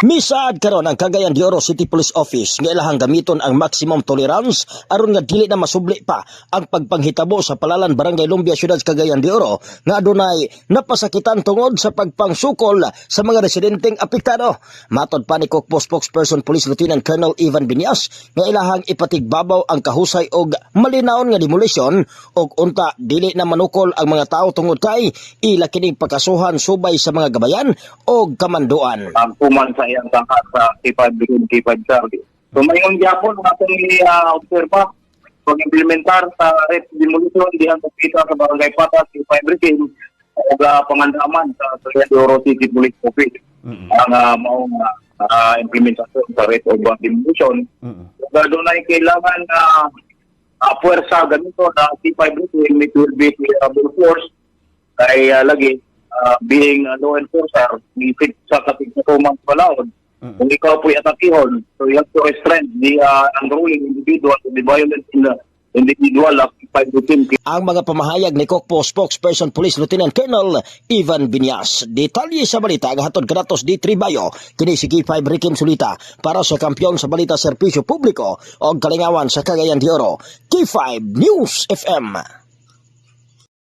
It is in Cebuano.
Misaad karon ang Cagayan de Oro City Police Office nga ilahang gamiton ang maximum tolerance aron nga dili na masubli pa ang pagpanghitabo sa Palalan, Barangay Lumbia, Siyudad Cagayan de Oro nga adunay napasakitan tungod sa pagpangsukol sa mga residenteng apektado. Matod pa ni Kokpo spokesperson Police Lieutenant Colonel Ivan Binyas nga ilahang ipatigbabaw ang kahusay og malinawon nga demolition og unta dili na manukol ang mga tao tungod kay ila kining pakasuhan subay sa mga gabayan og kamanduan. Ang kuman sa iyang sangka sa K5 Brigade, K5 Charlie. So mayon gyapon ang atong i-obserba pag-implementar sa writ demolition diha sa kita sa Barangay Patas, K5 Brigade ug pangandaman sa Cagayan de Oro City Police Office ang maong implementasyon sa writ of demolition. Ug dunay kailangan na puwersa ganito na K5 Brigade, it will be clearable force kay lagi being a law enforcer, ni-fit sa katigtuman balaod. Kung ikaw po'y atakihon, so you have to restrain the unruly individual, the violent in the individual of 5 to 10. Ang mga pamahayag ni Kokpo spokesperson Police Lieutenant Colonel Ivan Binyas. Detalye sa balita ang hatod kanatos di Tribayo. Kini si K5 Rikim Sulita para sa kampiyon sa balita, serbisyo publiko o kalingawan sa Cagayan de Oro. K5 News FM.